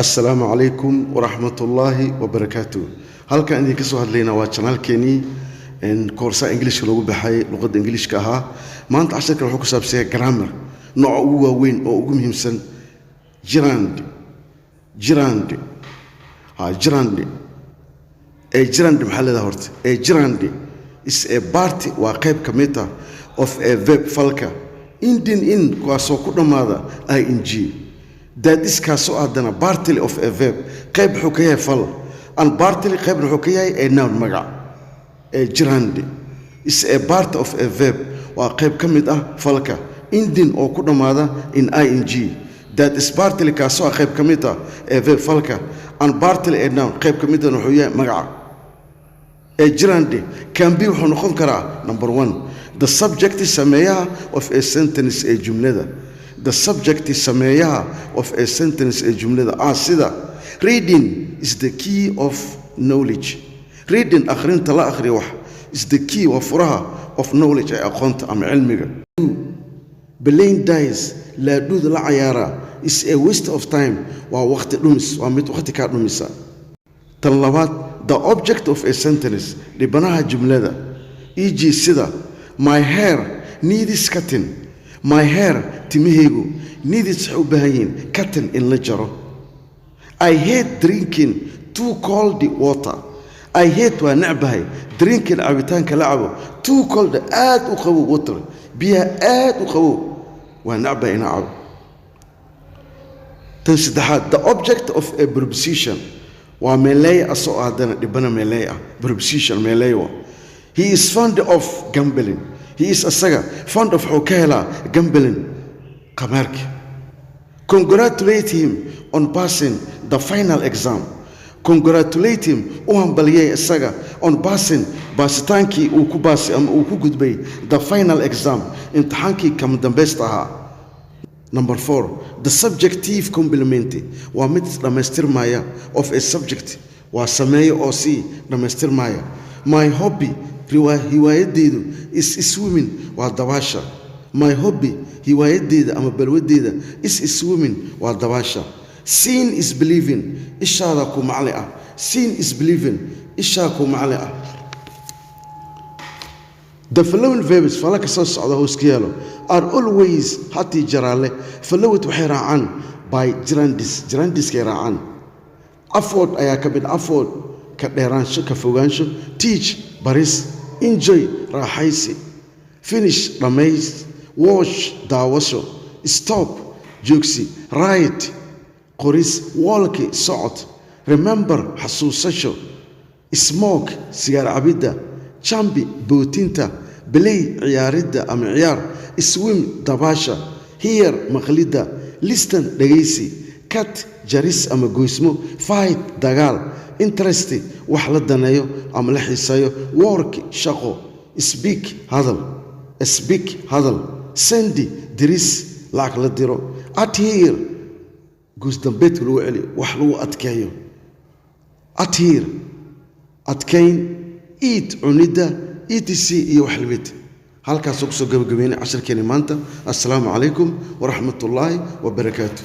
Assalaamu calaykum waraxmatullaahi wabarakaatu. Halkan idinka soo hadlaynaa waa channelkeenii koorsaha Ingiliishka loogu baxay, luqadda Ingiliishka ahaa. Maanta casharkan wuxuu ku saabsanya grammar, nooca ugu waaweyn oo ugu muhiimsan, gerund. Gerund, ha, gerund ee gerund maxaa leedahay horta? Ee gerund is a part, waa qayb ka mid ah, of a verb, falka, ending in, kuwaasoo ku dhammaada ing, that is, kaasoo haddana partly of a verb, qayb wuxuu ka yahay fal, and partly, qaybna wuxuu ka yahay a noun, magac. Ee gerund is a part of a verb, waa qayb ka mid ah falka, ending, oo ku dhammaada in ing, that is partly, kaasoo ah qayb ka mid ah ee verb, falka, and partly a noun, qayb ka midana wuxuu yahay magaca. Ee gerund can be, wuxuu noqon karaa, number one, the subject, sameeyaha, of a sentence, ee jumlada. The subject, sameeyaha, of a sentence, ee jumlada ah, sida "Reading is the key of knowledge." Reading, akhrinta la akhriyo wax, is the key, waa furaha, of knowledge, ee aqoonta ama cilmiga. "Playing dice," laadhuuda la cayaaraa, is a waste of time, waa waqti dhumis, waa mid waqti kaa dhumisa. Tan labaad, the object of a sentence, dhibanaha jumlada, e.g. sida "My hair needs cutting." My hair, timahaygu, needs, waxay u baahan yihiin, cutting, in la jaro. "I hate drinking too cold water." I hate, waa necbahay, drinking, cabitaanka la cabo, too cold, aad u qabow, water, biyaha aad u qabow waa necbahay inaa cabo. Tan saddexaad, the object of a preposition, waa meeleey asoo haddana dhibana meeleey ah, preposition meeleey wa. "He is fond of gambling." He is, asaga, fond of, wuxuu ka helaa, gambling, qamaarka. "Congratulate him on passing the final exam." Congratulate him, u hambaliyay isaga, on passing, baasitaankii uu ku baasay ama uu ku gudbay, the final exam, imtixaankii kama dambaysta ahaa. Number four, the subjective complement, waa mid dhammaystirmaya, of a subject, waa sameeyo oo sii dhammaystirmaya. My hobby, hiwaayadeydu, is swimming, waa dabaasha. My hobby, hiwaayadeyda ama balwadeyda, is swimming, waa dabaasha. Seeing is believing, ishaada ku macli ah. Seeing is believing, ishaa ku macli ah. The following verbs, falaka soo socda hoos ka yaalo, are always, hatii jaraale, followed, waxay raacaan, by gerunds, gerundiskay raacaan. Afford ayaa ka mid. Afford, ka dheeraansho, ka fogaansho. Teach, baris. Enjoy, raaxaysi. Finish, dhammays. Watch, daawasho. Stop, joogsi. Write, qoris. Walk, socod. Remember, xasuusasho. Smoke, sigaar cabidda. Jump, bootinta. Play, ciyaaridda ama ciyaar. Swim, dabaasha. Hear, maqlidda. Listen, dhegaysi. Cut, jaris ama goysmo. Fight, dagaal. Interest, wax la daneeyo ama la xiiseeyo. Work, shaqo. Speak, hadal. Speak, hadal. Send, diris, lacag la diro. Adhere, goosdambeedka lagu celiyo, wax lagu adkeeyo. Adhere, adkayn. Eat, cunidda. Etc, iyo wax lamid. Halkaasoo kusoo gabagabeynay casharkeeni maanta. Assalaamu calaykum waraxmatullaahi wabarakaatu.